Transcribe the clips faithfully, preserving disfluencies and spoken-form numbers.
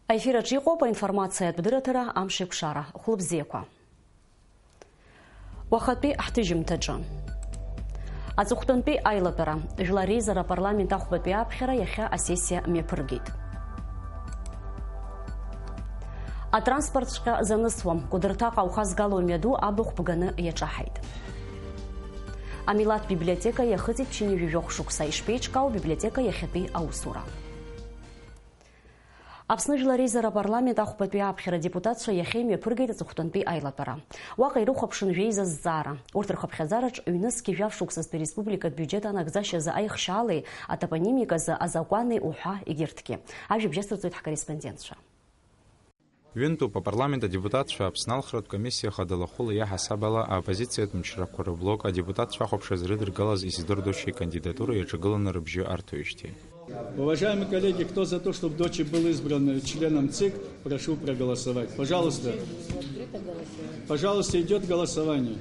Аефир аҿы иҟоуп аинформациатә дырраҭара Амшеикәшара. Хәлыбзиақәа. Уахатәи ҳҭыжьымҭаҿы. Аҵыхәтәантәи аилатәара. Жәлар реизара апарламент ахәбатәи аԥхьара иахьа асессиа мҩаԥыргеит. Атранспортҵәҟьа занысуам, Кәыдырҭаҟа аухазгало мҩаду абахә бганы иаҿаҳаит. Амилаҭ библиотека иахыҵит ԥшьынҩажәи жәохә шықәса, ишԥеиҿкаау абиблиотека иахьатәи аусура? Аԥсны Жәлар реизара апарламент ахәбатәи аԥхьара адепутатцәа иахьа имҩаԥыргеит аҵыхәтәантәи аилатәара. Уаҟа ирыхәаԥшын жәеиза зҵаара. Урҭ рхыԥхьаӡараҿ ҩнызқьи жәаф шықәсазтәи ареспубликатә биуџьет анагӡашьазы аихшьаалеи атопонимиказы азакәани уҳәа егьырҭгьы. Ажәабжь асырҵоит ҳкорреспондентцәа. Ҩынтәуп апарламент адепутатцәа Аԥсны алхратә комиссиа хадала хәыла иаҳасаб ала аоппозициатә мчрақәа рыблок адепутатцәа ахәаԥшра зрыдыргалаз Исидор Доча икандидатура иаҿагыланы рыбжьы арҭоижьҭеи. Уважаемые коллеги, кто за то, чтобы Дочи был избран членом ЦИК, прошу проголосовать. Пожалуйста. Пожалуйста, идет голосование.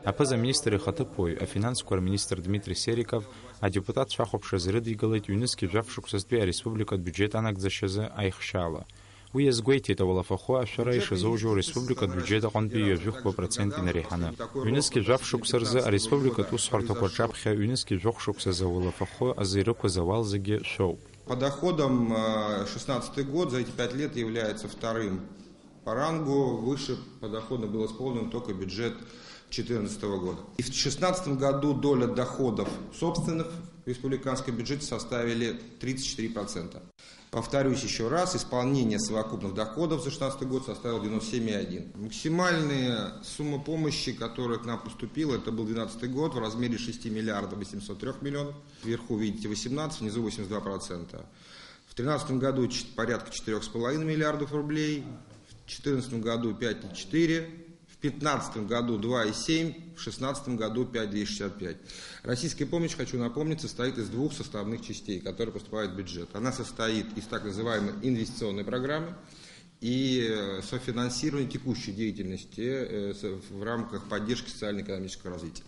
Аԥыза-министр ихаҭыԥуаҩ, афинансқәа рминистр Дмитри Сериков адепутатцәа ахәаԥшра зрыдигалеит ҩнызқьи жәаф шықәсазтәи ареспубликатә биуџьет анагӡашьазы аихшьаала. Уи иазгәеиҭеит, ауалафахәы ашәара ишазоужьуа ареспубликатә биуџьет аҟынтәи ҩажәихәба процент инареиҳаны. Ҩнызқьи жәаф шықәса рзы ареспубликатә усҳәарҭақәа рҿаԥхьа ҩнызқьи жәохә шықәсазы ауалафахәы азы ирықәыз ауал зегьы шәоуп. По доходам, э, шестнадцатый год за эти пять лет является вторым по рангу. Выше по доходам был исполнен только бюджет четырнадцатого года. И в шестнадцатом году доля доходов собственных в республиканском бюджете составили тридцать четыре процента. Повторюсь ещё раз, исполнение совокупных доходов за шестнадцатый год составило девяносто семь и один. Максимальная сумма помощи, которая к нам поступила, это был двенадцатый год, в размере шести миллиардов восемьсот трёх миллионов. Вверху видите восемнадцать, внизу восемьдесят два процента. В тринадцатом году ч-, порядка четырёх с половиной миллиардов рублей, в четырнадцатом году пять и четыре, в пятнадцатом году два и семь, в шестнадцатом году пять двести шестьдесят пять. Российская помощь, хочу напомнить, состоит из двух составных частей, которые поступают в бюджет. Она состоит из так называемой инвестиционной программы и, э, софинансирования текущей деятельности, э, с-, в рамках поддержки социально-экономического развития.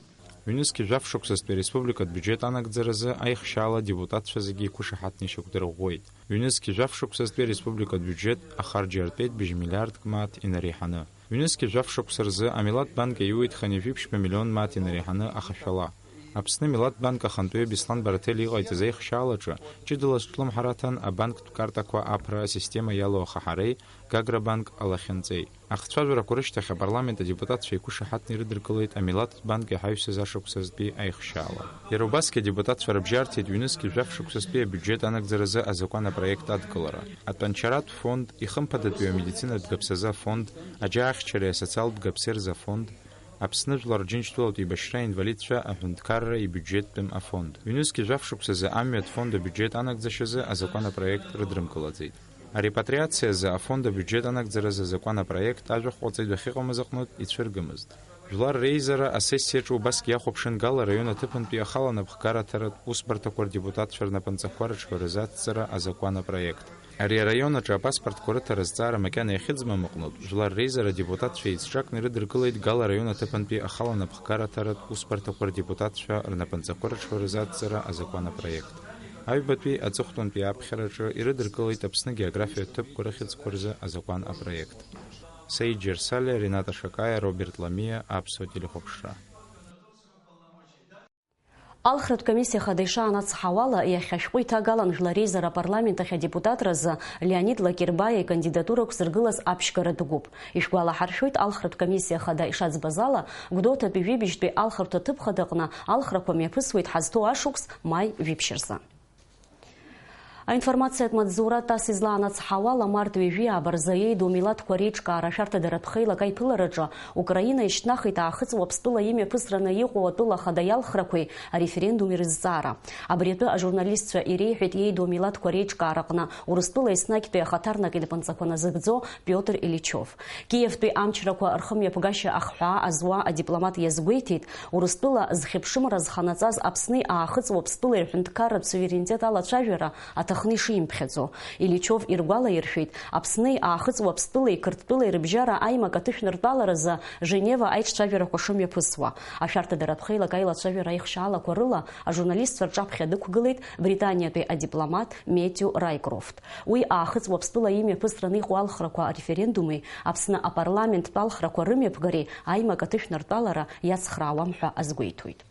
Ҩнызқьи жәаф шықәсазтәи ареспубликатә биуџьет анагӡаразы аихшьаала адепутатцәа зегьы иқәышаҳаҭны ишьақәдырӷәӷәеит. Ҩнызқьи жәаф шықәсазтәи ареспубликатә биуџьет ахарџь иартәеит быжь миллиардк мааҭ инареиҳаны. Ҩнызқьи жәаф шықәса рзы Амилаҭ банк иаиуеит хынҩажәи ԥшьба миллион мааҭ инареиҳаны ахашәала. Аԥсны Милаҭ банк ахантәаҩы Беслан Бараҭели иҟаиҵаз аихшьаалаҿы ҷыдала зҿлымҳара аҭан абанктә картақәа аԥра асистема иалоу ахаҳареи Гагра банк алахьынҵеи. Ахцәажәарақәа рышьҭахь апарламент адепутатцәа иқәышаҳаҭны ирыдыркылеит Амилаҭтә банк иҳаҩсыз ашықәсазтәи аихшьаала. Иара убасгьы адепутатцәа рыбжьарҭеит ҩнызқьи жәаф шықәсазтәи абиуџьет анагӡаразы азакәан апроект адкылара, атәанчаратә фонд, ихымԥадатәиу амедицинатә гаԥсазы афонд, аџьаахьчареи асоциалтә гаԥсеи рзы афонд, Аԥсны Жәлар Џьынџьтәылатә еибашьра аинвалидцәа аҳәынҭқарра ибиуџьеттәым афонд. Ҩнызқьи жәаф шықәсазы амҩатә фонд абиуџьет анагӡашьазы азакәан апроект рыдрымкылаӡеит. Арепатриациазы афонд абиуџьет анагӡаразы азакәан апроект ажәахә ҟаҵеит уахьыҟамыз аҟнытә ицәыргамызт. Жәлар реизара асессиаҿы убасгьы иахәаԥшын Гала араион аҭыԥантәи ахала напхгара аҭаратә усбарҭақәа рдепутатцәа рнапынҵақәа рыҽҳәаразы ацҵара азакәан апроект. Ари араион аҿы апаспортқәа рыҭара зҵаара макьана иахьыӡбам аҟнытә, Жәлар реизара адепутатцәа еицҿакны ирыдыркылеит Гала араион аҭыԥантәи ахала напхгара аҭаратә усбарҭақәа рдепутатцәа рнапынҵақәа рыҽҳәаразы ацҵара азакәан апроект. Аҩбатәи аҵыхәтәантәи аԥхьараҿы ирыдыркылеит Аԥсны географиатә ҭыԥқәа рыхьӡқәа рзы азакәан апроект. Саид Џьарсалиа, Рената Шакаиа, Роберт Ламиа, Аԥсуа телехәаԥшра. Алхратә комиссиа хада ишаанацҳауала, иахьа ашәҟәы иҭагалан Жәлар реизара апарламент ахь адепутатразы Леонид Лакербаиа икандидатура ықәзыргылаз аԥшьгаратә гәыԥ. Ишәгәалаҳаршәоит, алхратә комиссиа хада ишаӡбаз ала, Гәдоуҭатәи жәибжьтәи алхратә аҭыԥ хадаҟны алхрақәа мҩаԥысуеит ҳазҭоу ашықәс маи жәиԥшь рзы. Аинформациатә маҵзура ТАСС излаанацҳауала, март ҩажәи ааба рзы иеидоу милаҭқәа реиҿкаара ашәарҭадаратә хеилак аиԥылараҿы Украина ишьҭнахит Аахыҵ Уаԥстәыла имҩаԥысраны иҟоу атәыла хада иалхрақәеи ареферендуми рызҵаара. Абри атәы ажурналистцәа иреиҳәеит иеидоу милаҭқәа реиҿкаараҟны Урыстәыла еснагьтәи ахаҭарнак инапынҵақәа назыгӡо Пиотр Ильичов. Киевтәи амчрақәа рхымҩаԥгашьа ахҳәаа азуа адипломат иазгәеиҭеит, Урыстәыла зхьыԥшымра зханаҵаз Аԥсни Аахыҵ Уаԥстәылеи рҳәынҭқарратә суверенитет алацәажәара аҭаххеит. Хны ишимԥхьаӡо. Ильичов иргәалаиршәеит, Аԥсни Аахыҵ Уаԥстәылеи Қырҭтәылеи рыбжьара аимак аҭышәныртәаларазы Женева аиҿцәажәарақәа шымҩаԥысуа. Ашәарҭадаратә хеилак аилацәажәара аихшьаалақәа рыла ажурналистцәа рҿаԥхьа дықәгылеит Британиатәи адипломат Метиу Райкрофт. Уи Аахыҵ Уаԥстәыла имҩаԥысраны иҟоу алхрақәа ареферендуми Аԥсны апарламенттә алхрақәа рымҩаԥгареи аимак аҭышәныртәалара иацхраауам ҳәа азгәеиҭоит.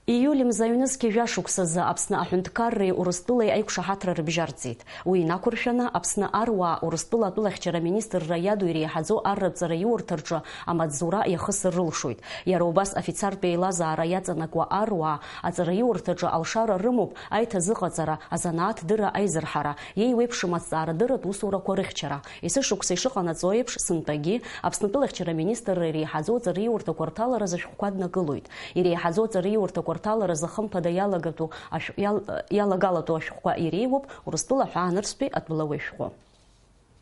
Ииуль мза ҩнызқьи жәа шықәсазы Аԥсны аҳәынҭқарреи Урыстәылеи аиқәшаҳаҭра рыбжьарҵеит. Уи инақәыршәаны, Аԥсны аруаа Урыстәыла атәылахьчара аминистрра иаду иреиҳаӡоу арратә ҵараиурҭаҿы амаҵзура иахысыр рылшоит. Иара убас афицартә еилазаара иаҵанакуа аруаа аҵараиурҭаҿы алшара рымоуп аиҭазыҟаҵара, азанааҭ дырра аизырҳара, иеиуеиԥшым азҵаарадырратә усурақәа рыхьчара. Есышықәса ишыҟанаҵо еиԥш, сынтәагьы Аԥсны атәылахьчара аминистрра иреиҳаӡоу аҵараиурҭақәа рҭаларазы ашәҟәқәа днакылоит. Иреиҳаӡоу аҵараиурҭақәа рҭаларазы хымԥада иалагатәу ашә-, иал-, иалагалатәу ашәҟәқәа иреиуоуп Урыстәыла аҳәаанырцәтәи атәылауаҩ шәҟәы.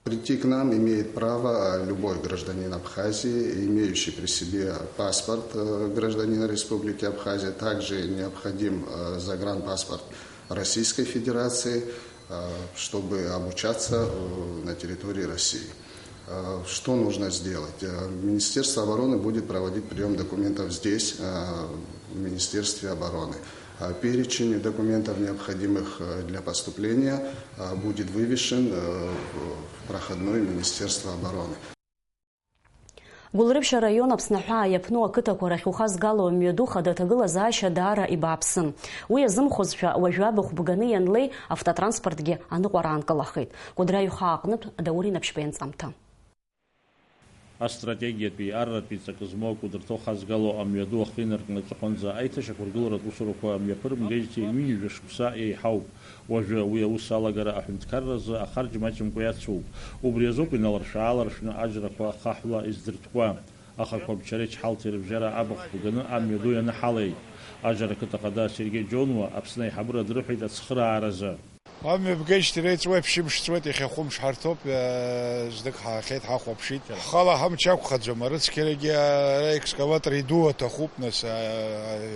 Прийти к нам имеет право, а, любой гражданин Абхазии, имеющий при себе паспорт, э, гражданина Республики Абхазия. Также необходим, э, загранпаспорт Российской Федерации, э, чтобы обучаться, э, на территории России. Э, что нужно сделать? Э, Министерство обороны будет проводить приём документов здесь, э, в Министерстве обороны. А перечень документов, необходимых, э, для поступления, э, будет вывешен, э, в проходной Министерства обороны. Гәылрыԥшь араион Аԥсны аҳәаа иаԥну ақыҭақәа рахь ухазгало амҩаду хада аҭагылазаашьа даара ибааԥсын. Уи азымхозшәа, уажәы абахә бганы ианлеи, автотранспортгьы аныҟәара аанкылахеит. Кәыдры аҩхаа аҟнытә Даур Инаԥшьба ианҵамҭа. Астратегиатәи, арратәи ҵакы змоу акәыдырҭа ухазгало амҩаду ахы инаркны аҵыхәанӡа аиҭашьақәыргыларатә усурақәа мҩаԥырымгеижьҭеи ҩынҩажәа шықәса еиҳауп. Уажәы уи аус алагара аҳәынҭқарразы ахарџь маҷымкәа иацуп. Убри азоуп иналаршә-ааларшәны аџьрақәа ахаҳәла издыртәкуа. Ахақәа мчареи чҳалҭи рыбжьара абахә бганы амҩаду ианыҳалеит. Аџьара ақыҭа хада Сергеи Џьонуа Аԥсны аиҳабыра дрыҳәеит ацхырааразы. Амҩа бгеижьҭеи реиҵуеиԥш ԥшьымш ҵуеит, иахьа хәымш ҳарҭоуп, э, знык ҳаахьеит, ҳахәаԥшит. Ҳхала ҳамч ақәхаӡом, арыцқьарагьы, ара экскаватор иду аҭахуп, нас, а,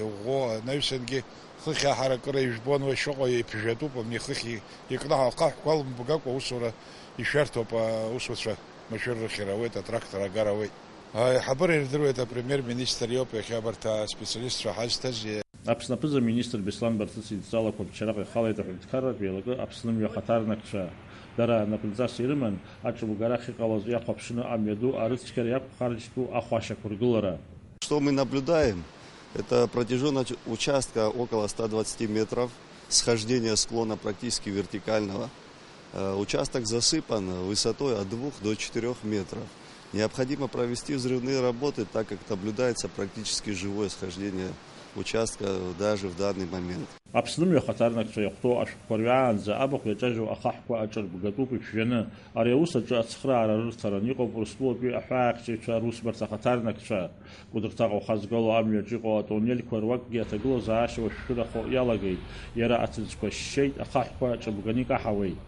иӷәӷәоу анаҩсангьы хыхь аҳаракыра ижәбон, уи шыҟоу иԥжәатәуп, амни хыхь и-, икнаҳау ахаҳәқәа алымбгакәа аусура ишәарҭоуп, аусуцәа машәыр рыхьыр ауеит, атрактор агар ауеит. Аиҳабыра ирдыруеит, апремиер-министр иоуп иахьа абарҭ аспециалистцәа ҳазҭаз. Аԥсны аԥыза-министр Беслан Барцыц идҵалақәа бчараҟа ихалеит аҳәынҭқарратә еилакы Аԥсны мҩа ахаҭарнакцәа. Дара напынҵас ирыман, аҿыбгара ахьыҟалаз иахәаԥшны амҩаду арыцқьара иақәхарџьтәу ахәа ашьақәыргылара. Что мы наблюдаем? Это протяжённость участка около ста двадцати метров, схождение склона практически вертикального. Э, участок засыпан высотой от двух до четырёх метров. Необходимо провести взрывные работы, так как наблюдается практически живое схождение участка даже в данный момент. Аԥсны мҩа ахаҭарнакцәа иахәҭоу ашәҟәқәа рҩаанӡа абахә иаҿажьу ахаҳәқәа аҿырбгатәуп иԥжәаны. Ари аус аҿы ацхыраара рырҭаран иҟоуп Урыстәылатәи аҳәаахьчаҩцәа русбарҭа ахаҭарнакцәа. Кәыдырҭаҟа ухазгало амҩаҿ иҟоу атоннельқәа руакгьы аҭагылазаашьа уашәшәырахо иалагеит. Иара аҭыӡқәа шьшьеит, ахаҳәқәа ҿыбганы икаҳауеит.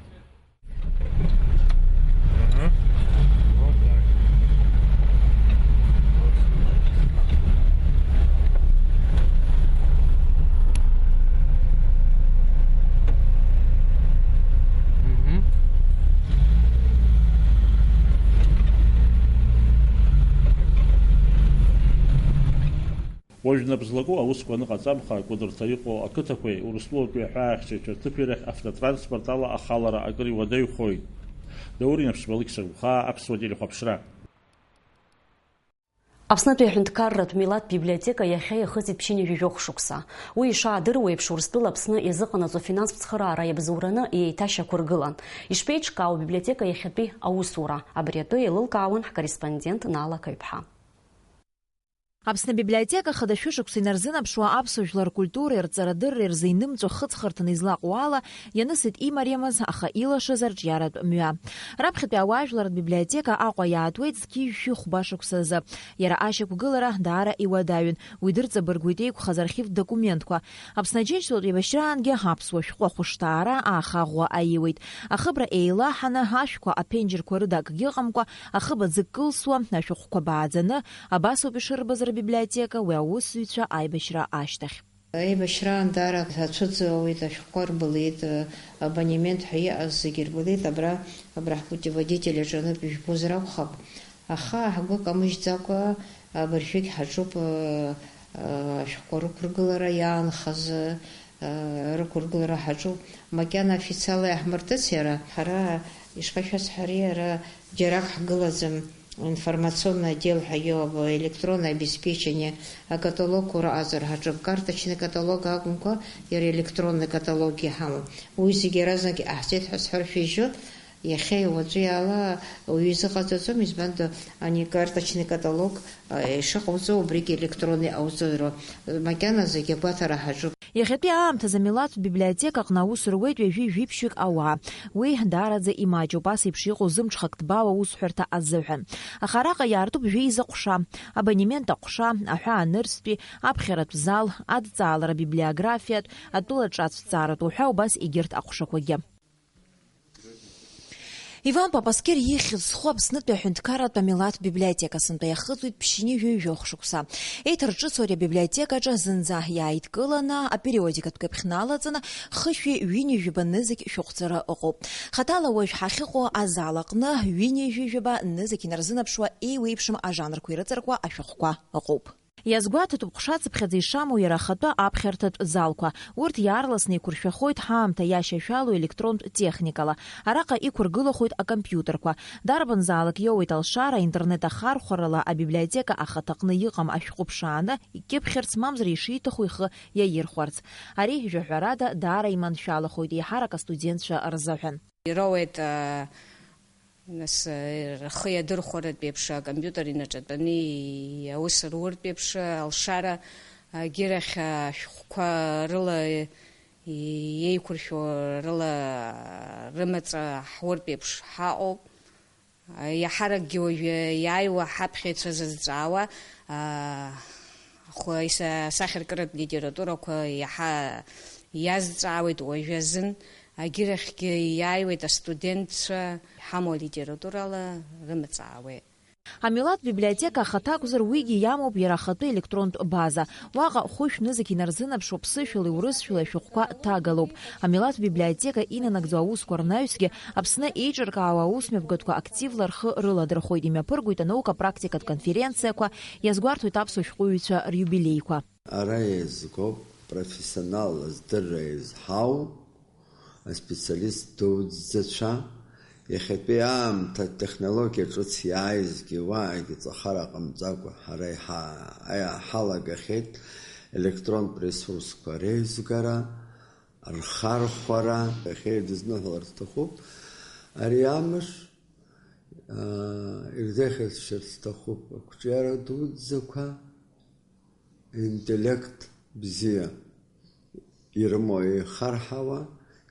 Уажә нап злаку аусқәа аныҟаҵамха, Кәыдырҭа иҟоу ақыҭақәеи Урыстәылатәи аҳәаахьчаҩцәа рҭыԥи рахь автотранспорт ала ахалара акыр иуадаҩхоит. Даур Инаԥшьба, Алықьса Гәхаа, Аԥсуа телехәаԥшра. Аԥснытәи аҳәынҭқарратә милаҭ библиотека иахьа иахыҵит ԥшьынҩажәи жәохә шықәса. Уи ишаадыруа еиԥш, Урыстәыла Аԥсны иазыҟанаҵо афинанстә цхыраара иабзоураны иеиҭашьақәыргылан. Ишԥеиҿкаау абиблиотека иахьатәи аусура? Абри атәы еилылкаауан ҳкорреспондент Нала Қаҩԥҳа. Аԥсны абиблиотека хада шәышықәса инарзынаԥшуа аԥсуа жәлар ркультуреи рҵарадырреи рзы инымҵәо хыҵхырҭаны излаҟоу ала, ианысит имариамыз, аха илашаз арҿиаратә мҩа. Раԥхьатәи ауаажәларратә библиотека Аҟәа иаатуеит зқьи жәшәи хәба шықәсазы. Иара ашьақәгылара даара иуадаҩын, уи дырҵабыргуеит еиқәхаз архивтә документқәа. Аԥсны Аџьынџьтәылатә еибашьраангьы аԥсуа шәҟәы ахәышҭаара аахаӷәӷәа аиуеит. Ахыбра еилаҳаны, ашәқәа аԥенџьырқәа рыда акгьы ыҟамкәа, ахыб аӡы кылсуа, ашәҟәқәа бааӡаны, абасоуп ишырбаз рбиблиотека уи аусзуҩцәа аибашьра ашьҭахь. Аибашьраан даара ацәыӡ ауеит, ашәҟәқәа рбылеит, абонемент ҳәа иҟаз зегьы рбылеит, абра, абра ҳпутеводитель аҿы анык ижәбозар акәхап. Аха ҳгәы камыжьӡакәа абыржәгь ҳаҿуп, ашәҟәқәа рықәыргылара иаанхаз, рықәыргылара ҳаҿуп. Макьана официалла иаҳмыртыц иара, ҳара, ишԥашәасҳәари, ара џьарак ҳгылаӡам. Информационный отдел ҳәа иоуп, электронное обеспечение, акаталог ураҟаҵар ҳаҿуп, карточный каталог акәымкәа, иара электронный каталоггьы ҳамоуп. Уи зегьы иаразнак иҟаҳҵеит ҳәа сҳәар шәыжьу, иахьа уаҵәы иаала уаҩы изыҟаҵаӡом, избан ада, ани карточный каталог, а, ишыҟауҵо, убригьы электронный иҟауҵоит, макьана зегьы агәаҭара ҳаҿуп. Иахьатәи аамҭазы амилаҭтә библиотека аҟны аус руеит ҩажәи жәиԥшьҩык ауаа. Уи даараӡа имаҷуп, ас еиԥш иҟоу зымҽхак ҭбаау аусҳәарҭа азыҳәан. Аха араҟа иаартуп жәеиза ҟәша, абонемент аҟәша, аҳәаанырцәтәи, аԥхьаратә зал, адҵаалара библиографиатә, атәылаҿацә ҵааратә уҳәа убас егьырҭ аҟәшақәагьы. Иван Папаскер ихьӡ зху Аԥснытәи аҳәынҭқарратә амилаҭтә библиотека сынтәа иахыҵуеит ԥшьынҩажәи жәохә шықәса. Еиҭарҿыцу ари абиблиотекаҿы зынӡа иааидкыланы, апериодикатә каԥхь налаҵаны, хышәи ҩынҩажәи нызқь шәҟәҵара ыҟоуп. Хаҭала уажә ҳахьыҟоу азал аҟны ҩынҩажәи нызқь инарзынаԥшуа еиуеиԥшым ажанрқәа ирыҵаркуа ашәҟәқәа ыҟоуп. Иазгәаҭатәуп ҟәшацыԥхьаӡа ишамоу иара ахатәы аԥхьарҭатә залқәа. Урҭ иаарласны еиқәыршәахоит ҳаамҭа иашьашәалоу електронтә техникала. Араҟа иқәыргылахоит акомпиутерқәа. Дарбанзаалак иоуеит алшара, аинтернет ахархәарала абиблиотека ахаҭаҟны иҟам ашәҟәы ԥшааны икьыԥхьырц, мамзар ишиҭаху ихы иаирхәарц. Ари, жәаҳәарада, даара иманшәалахоит еиҳарак астудентцәа рзыҳәан. Ироуеит, а, Нас, э, рхы иадырхәаратә еиԥш, акомпиутер инаҿатәаны аус руртә еиԥш, алшара, агьырахь ашәҟәқәа рыла, э, еиқәыршәо рыла рымаҵ ҳуртә еиԥш ҳаҟоуп. Иаҳаракгьы уажәы иааиуа ҳаԥхьаҩцәа зызҵаауа, а, хәы-, ис-, асахьаркыратә литературақәа иаҳа иазҵаауеит уажәы азын. Агьырахьгьы иааиуеит астудентцәа, иҳамоу алитературала рымаҵ аауеит. Амилаҭ библиотека ахаҭа акәзар, уигьы иамоуп иара ахатәы електронтә база. Уаҟа хәышә нызқь инарзынаԥшуа ԥсышәалеи урысшәалеи ашәҟәқәа ҭагалоуп. Амилаҭ библиотека инанагӡо аусқәа рнаҩсгьы Аԥсны еиҿыркаауа аусмҩаԥгатәқәа активла рхы рыладырхәоит, имҩаԥыргоит анаука-практикатә конференциақәа, иазгәарҭоит аԥсуа шәҟәыҩҩцәа риубилеиқәа. Ара еизгоуп профессионалла здырра еизҳау аспециалист дуӡӡацәа. Иахьатәи аамҭа атехнологиа ҿыц иааизгьы уаагьы ҵахара ҟамҵакәа ҳара иҳа-, иҳалагахьеит електронтә ресурсқәа реизгара, рхархәара. Иахьа ирдызныҳәаларц сҭахуп ари амш, аа, ирзеиӷьасшьарц сҭахуп ақәҿиара дуӡӡақәа. Интеллект бзиа ирымоу еихарҳауа,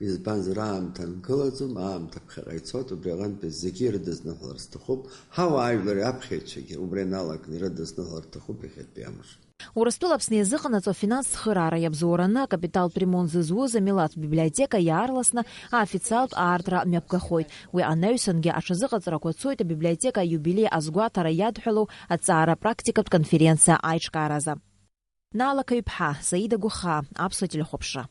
избанзар, аамҭа нкылаӡом, аамҭа ԥхьаҟа ицоит, убри аҟынтәи зегьы ирыдызныҳәалар сҭахуп, ҳауаажәлари аԥхьаҩцәагьы убри иналаган ирыдызныҳәалар рҭахуп иахьатәи амш. Урыстәыла Аԥсны иазыҟанаҵо афинанстә цхыраара иабзоураны акапиталтә ремонт зызуз амилаҭ библиотека иаарласны аофициалтә аартра мҩаԥгахоит. Уи анаҩсангьы аҽазыҟаҵарақәа цоит абиблиотека аиубилеи азгәаҭара иадҳәалоу аҵаара-практикатә конференциа аиҿкааразы. Наала Каҩԥҳа, Саида Гәыхаа, Аԥсуа телехәаԥшра.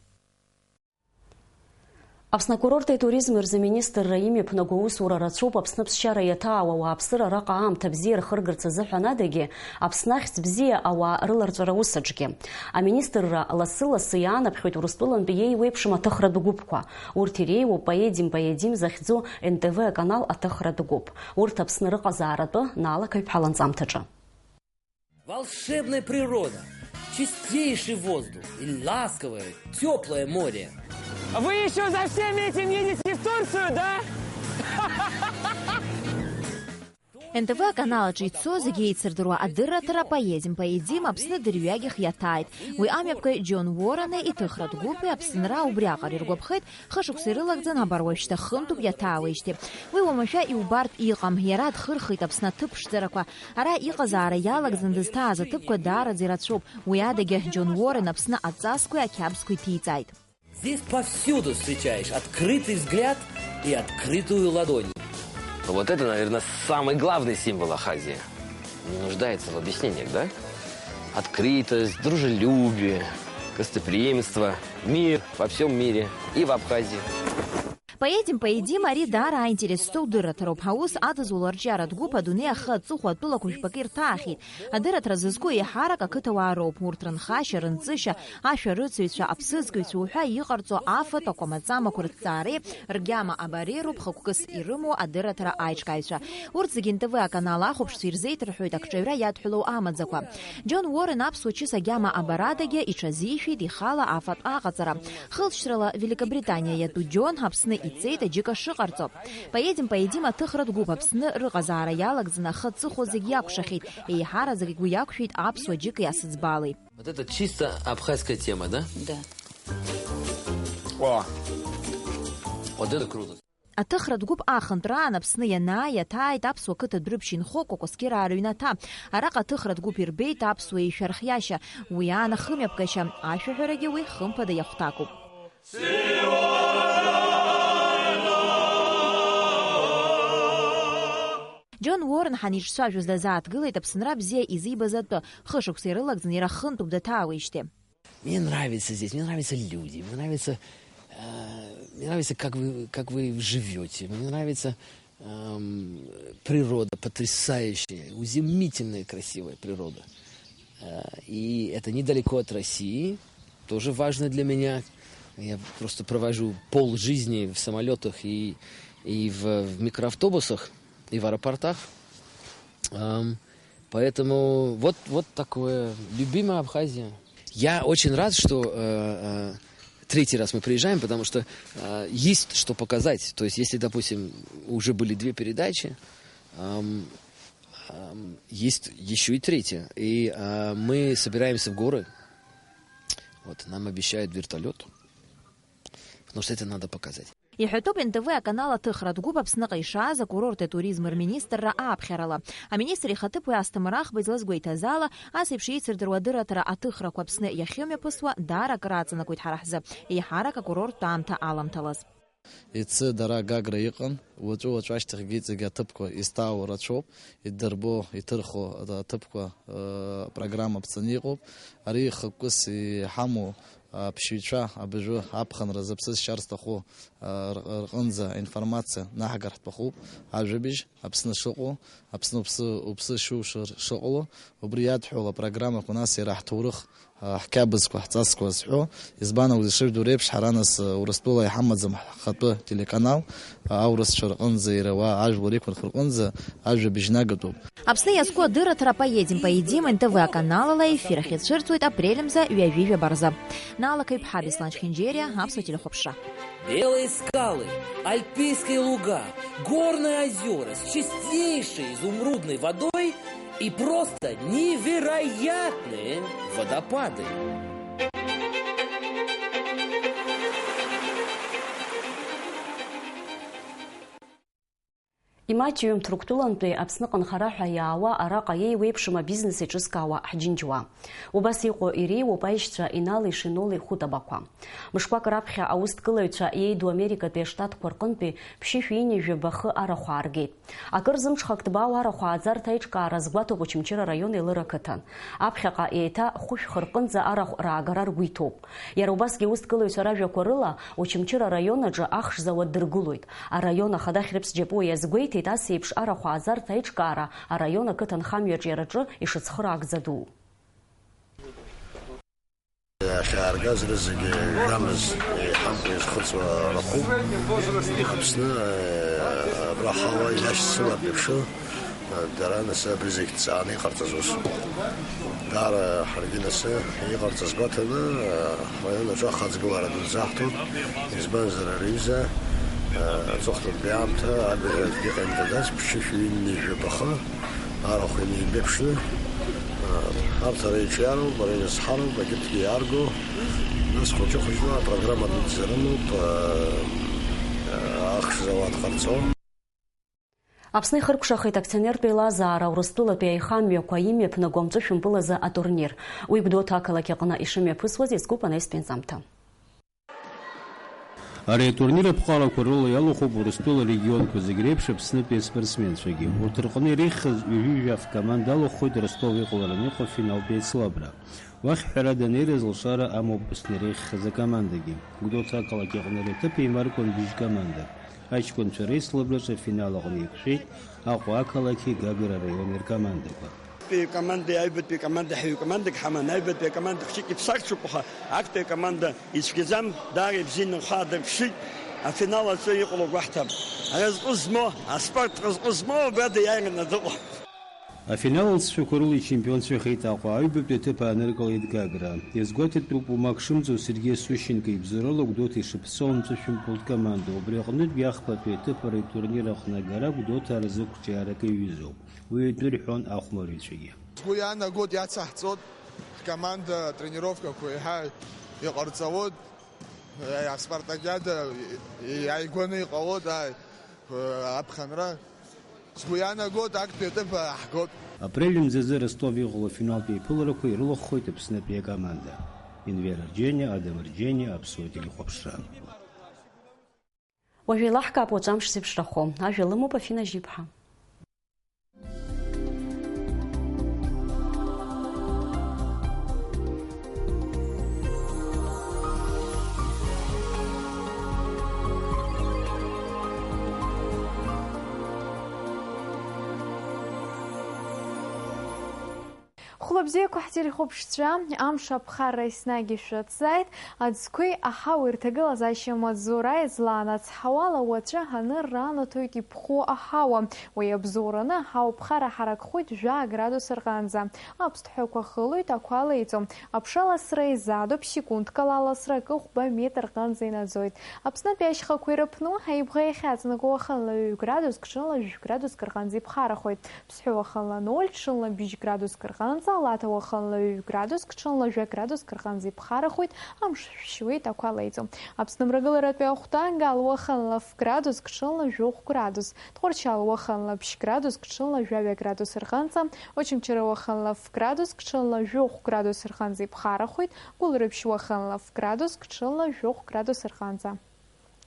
Аԥсны акурорти атуризми рзы аминистрра имҩаԥнаго аусура рацәоуп Аԥсны аԥсшьара иаҭаауа ауааԥсыра араҟа аамҭа бзиа рхыргарц азыҳәан адагьы, Аԥсны ахьӡ бзиа ауаа рыларҵәара аус аҿгьы. Аминистрра лассы-лассы иаанаԥхьоит Урыстәылантәи еиуеиԥшым аҭыхратә гәыԥқәа. Урҭ иреиуоуп «Поедем, поедим» захьӡу Н Т В аканал аҭыхратә гәыԥ. Урҭ Аԥсны рыҟазааратәы Наала Каҩԥҳа ланҵамҭаҿы. Волшебная природа, чистейший воздух и ласковое, тёплое море. Вы ещё за всем этим едете в Турцию, да? Н Т В аканал аҿы ицо зегьы еицырдыруа адырраҭара «Поедем, поедим» Аԥсны дырҩегьых иаҭааит. Уи амҩаԥгаҩ Џьон Уоррени иҭыхратә гәыԥи Аԥсынра убриаҟара иргәаԥхеит, хышықәса ирылагӡан, абар уажәшьҭа хынтәуп иаҭаауеижьҭеи. Уи уамашәа иубартә иҟам, иара дхырхит Аԥсны аҭыԥ ԥшӡарақәа. Ара иҟазаара иалагӡан дызҭааз аҭыԥқәа даараӡа ирацәоуп. Уи адагьы Џьон Уоррен Аԥсны аҵасқәеи ақьабзқәеи ҭиҵааит. Здесь повсюду встречаешь открытый взгляд и открытую ладонь. Вот это, наверное, самый главный символ Абхазии. Не нуждается в объяснениях, да? Открытость, дружелюбие, Гостеприимство, мир во всем мире и в Абхазии. Поедим, поедим, ари даара аинтерес зҵоу дырраҭароуп. Ҳаус адызуло арҿиаратә гәыԥ адунеи ахы аҵыхәа атәылақәа жәпакы ирҭаахьеит. Адырраҭара зызку еиҳарак ақыҭауаа роуп. Урҭ рынхашьа, рынҵышьа, ашәарыцаҩцәа, аԥсыӡкыҩцәа уҳәа иҟарҵо афатәқәа, маҵамақәа рыҭҵаареи ргьама абареи роуп хықәкыс ирымоу адырраҭара аиҿкааҩцәа. Урҭ зегьы Н Т В аканал ахәаԥшцәа ирзеиҭарҳәоит акҿаҩра иадҳәалоу амаӡақәа. Џьон Уоррен аԥсуа чыс агьама абарадагьы иҽазишәеит ихала афатә аҟаҵара. Хылҵшьҭрала Великобританиа иатәу Џьон Аԥсны ицеит аџьыка шыҟарҵо. Поедим, поедим аҭыхратә гәыԥ Аԥсны рыҟазаара иалагӡаны ахы аҵыхәа зегь иакәшахьеит, еиҳараӡак игәы иақәшәеит аԥсуа џьыки асыӡбалеи. Вот это чисто абхазская тема, да? Да. О! Вот это круто. Аҭыхратә гәыԥ ахынтәраан Аԥсны ианааи, иаҭааит аԥсуа қыҭа Дәрыԥшь инхо Кәакәасқьыраа рыҩнаҭа. Араҟа аҭыхратә гәыԥ ирбеит аԥсуа еишәа рхиашьа, уи аан ахымҩаԥгашьа, ашәаҳәарагьы уи хымԥада иахәҭакуп. Џьон Уоррен ҳаниҿцәажәоз дазааҭгылеит Аԥсынра бзиа изибаз атәы, хышықәса ирылагӡаны иара хынтәуп даҭаауеижьҭеи. Мне нравится здесь, мне нравятся люди, мне нравится, э, мне нравится, как вы, как вы живёте, мне нравится, эм, природа потрясающая, изумительная красивая природа. Э, и это недалеко от России, тоже важно для меня. Я просто провожу пол жизни в самолётах и, и в, в микроавтобусах, и в аэропортах. Эм, поэтому вот, вот такое. Любимая Абхазия. Я очень рад, что, э, э, третий раз мы приезжаем, потому что, э, есть что показать. То есть, если, допустим, уже были две передачи, эм, эм, есть ещё и третья. И, э, мы собираемся в горы. Вот, нам обещают вертолёт, потому что это надо показать. Иҳәатәуп Н Т В аканал аҭыхратә гәыԥ Аԥсныҟа ишааз акурорти атуризми рминистрра ааԥхьарала. Аминистр ихаҭыԥуаҩ Асҭамыр Ахба излазгәеиҭаз ала, ас еиԥш еицырдыруа адырраҭара аҭыхрақәа Аԥсны иахьымҩаԥысуа даара акыр аҵанакуеит ҳара ҳзы, еиҳарак акурорттә аамҭа аламҭалаз. Иацы дара Гагра иҟан, уаҵәы-уаҵәы ашьҭахьгьы иҵегь аҭыԥқәа изҭаау рацәоуп, идырбо, иҭырхуа аҭыԥқәа, э, программа ԥҵаны иҟоуп. Ари хықәкыс иҳамоу аԥшьаҩцәа абыржәы аԥхынра зыԥсы зшьар зҭаху, а, р-, рҟынӡа аинформациа наҳгар ҳҭахуп. Ажәабжь, Аԥсны шыҟоу, Аԥсны уԥсы, уԥсы шушыр шыҟало, убри иадҳәало апрограммақәа, нас иара ҳҭоурых, а, ҳқьабзқәа, ҳҵасқәа зҳәо, избан акәзар, ишыжәдыруа реиԥш, ҳара нас, а, Урыстәыла иҳамаӡам ҳхатәы телеканал, а, аурысцәа рҟынӡа иара уа ажәлар иқәынхо рҟынӡа ажәабжь нагатәуп. Аԥсны иазку адырраҭара Поедим, поедим Н Т В аканалала аефир ахь ицәырҵуеит апрель мза ҩажәи жәаба рзы. Наала Қаҩԥҳа, Беслан Чхинџьериа, Аԥсуа телехәаԥшра. Белые скалы, альпийские луга, горные озёра с чистейшей изумрудной водой и просто невероятные водопады. Имаҷҩым Ҭырқәтәылантәи Аԥсныҟа нхара ҳәа иаауа араҟа еиуеиԥшым абизнес еиҿызкаауа ҳџьынџьуаа. Убас иҟоу иреиуоуп аишьцәа Инали Шиноли Хутабақәа. Мышқәак раԥхьа аусҭгылаҩцәа иеиду Америкатәи аштатқәа рҟынтәи ԥшьышәи ҩынҩажәи жәаба хы арахә ааргеит. Акыр зымҽхак ҭбаау арахә ааӡарҭа аиҿкаара азгәаҭоуп Очамчыра араион Елыр ақыҭан. Аԥхьаҟа еиҭа хәышә хы рҟынӡа арахә раагара ргәы иҭоуп. Иара убасгьы аусҭгылаҩцәа ражәақәа рыла, Очамчыра араион аҿы ахш зауад дыргылоит. Араион ахада Хьрыԥс Џьапуа иазгәеиҭеит ас еиԥш арахә ааӡарҭа аиҿкаара араион ақыҭанхамҩаҿ иара аҿы ишыцхыраагӡа ду. Иахьааргаз рызегьы жәамыз еиҳамкәа изхыҵуа рахәуп. Аԥсны, э, абра ҳауа иашьцылартә еиԥш, Дара нас абри зегь ҭҵааны иҟарҵаз усуп. Даара ҳаргьы нас иҟарҵаз гәаҭаны, ҳраион аҿы ахаҵгылара дуӡӡа ҳҭоит, избанзар ари аҩыза, аҵыхәтәантәи аамҭа абиҳәарагьы ҟаимҵаӡац, ԥшьышәи ҩынҩажәи жәаба хы арахә инеибеиԥшны, арҭ ара иҿиароуп, ара ирызҳароуп, агьырҭгьы иаарго, нас хәыҷы-хәыҷла апрограмма дуӡӡа рымоуп, ахш зауад ҟарҵо. Аԥсны ихыркәшахеит акционертә еилазаара Урыстәылатәи аихамҩақәа имҩаԥнаго амҵәышәмпылазы атурнир. Уи Гәдоуҭа ақалақь аҟны ишымҩаԥысуаз иазкуп анаҩстәи анҵамҭа. Ари атурнир аԥҟарақәа рыла иалахәуп Урыстәыла арегионқәа зегь реиԥш Аԥснытәи аспортсменцәагьы. Урҭ рҟны иреиӷьхаз ҩажәи жәаф команда алахәхоит Ростов иҟалараны иҟоу афиналтә еицлабра. Уахь, ҳәарада, анеира зылшара амоуп Аԥсны иреиӷьхаз акомандагьы. Гәдоуҭа ақалақь аҟны ари аҭыԥ еимаркуан быжь командак. Аҷкәынцәа реицлабраҿы афинал аҟны еиқәшәеит Аҟәа ақалақьи Гагра араиони ркомандақәа. Аҩбатәи командеи аҩбатәи командеи ҳаҩ командак ҳаман, аҩбатәи акоманда хәҷык иԥсахцәоуп, аха актәи акоманда ицәгьаӡам, даара ибзианы рхы аадырԥшит, афинал аҿы иҟало гәаҳҭап. Аразҟы змоу, аспорт разҟы змоу абра даиааираны дыҟоуп. Афинал алҵшәақәа рыла ичемпионцәахеит Аҟәа, аҩбатәи аҭыԥ ааныркылеит Гагра. Иазгәаҭатәуп уамак шымҵоу Сергеи Сущенко ибзоурала Гәдоуҭа ишыԥсоу амҵәышәымпылтә команда. Убри аҟнытә иахԥатәи аҭыԥ ари атурнир аҟны агара Гәдоуҭа аразы қәҿиарак иаҩызоуп. Уи атәы рҳәон ахәмарыҩцәагьы. Сгәы иаанагоит, иацаҳҵоит, ҳкоманда атренировкақәа еиҳа иҟарҵауеит, аспартакиада иааигәаны иҟалоит, ааи, аԥхынра. Сгәы иаанагоит, актәи аҭыԥ ааҳгоит. Апрель мзазы Ростов иҟало афиналтә еиԥыларақәа ирылахәхоит Аԥснытәи акоманда. Енвер Арџьениа, Адам Арџьениа, Аԥсуа телехәаԥшра. Уажә еилаҳкаап уаҵәы амш зеиԥшрахо. Ажәа лымоуп Афина Жьиԥҳа. Хәлабзиақәа ҳтелехәаԥшцәа, амш аԥхарра еснагь ишәыцзааит. Аӡқәеи аҳауеи рҭагылазаашьа маҵзура излаанацҳауала, уаҵәы анырра анаҭоит иԥхоу аҳауа. Уи абзоураны аҳауа ԥхара ҳаракхоит жәа градус рҟынӡа. Аԥсҭҳәақәа хылоит, ақәа леиҵом. Аԥша ласра еизадоуп, секундкала аласра акы хәба метр рҟынӡа инаӡоит. Аԥснытәи ашьхақәа ирыԥну, аибӷа иахьаҵанакуа уахынла ҩажәа градус, ҽынла жәаҩа градуск рҟынӡа иԥхарахоит. Ԥсҳәы уахынла ноль, ҽынла быжь градуск рҟынӡа, Лаҭа уахынла ҩажәа градуск, ҽынла жәа градуск рҟынӡа иԥхарахоит, амш шәшьуеит, ақәа леиҵом. Аԥсны мрагыларатәи ахәҭа, Гал уахынла ф градуск, ҽынла жәохә градус, Тҟәарчал уахынла ԥшь градуск, ҽынла жәаҩа градус рҟынӡа, Очамчыра уахынла ф градуск, ҽынла жәохә градус рҟынӡа иԥхарахоит, Гәылрыԥшь уахынла ф градуск, ҽынла жәохә градус рҟынӡа.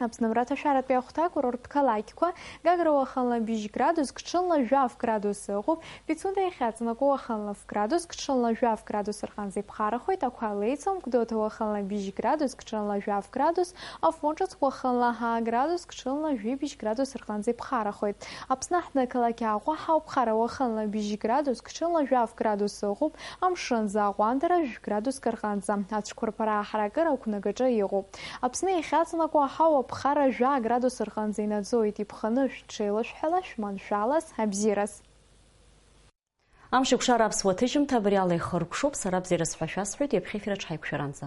Аԥсны мраҭашәаратәи ахәҭа акурорттә қалақьқәа, Гагра уахынла быжь градуск, ҽынла жәаф градус ыҟоуп, Пицунда иахьаҵанакуа уахынла ф градуск, ҽынла жәаф градус рҟынӡа иԥхарахоит, ақәа леиҵом, Гәдоуҭа уахынла быжь градуск, ҽынла жәаф градус, Афон ҿыц уахынла ҳа градуск, ҽынла жәибжь градус рҟынӡа иԥхарахоит. Аԥсны аҳҭнықалақь Аҟәа ҳауԥхара уахынла быжь градуск, ҽынла жәаф градус ыҟоуп, амшын зааҟәандара жәградуск рҟынӡа, ацәқәырԥара аҳаракыра ақәнагаҿы иҟоуп. Аԥсны иахьаҵанакуа аҳауа ԥхара жәа градус рҟынӡа инаӡоит, иԥханы шәҽеилышәҳәала, шәманшәалаз, абзиараз. Амш еиқәшара аԥсуа ҭыжьымҭа абри ала ихыркәшоуп, сара абзиараз ҳәа шәасҳәоит, ҩаԥхьа ефир аҿы ҳаиқәшәаранӡа.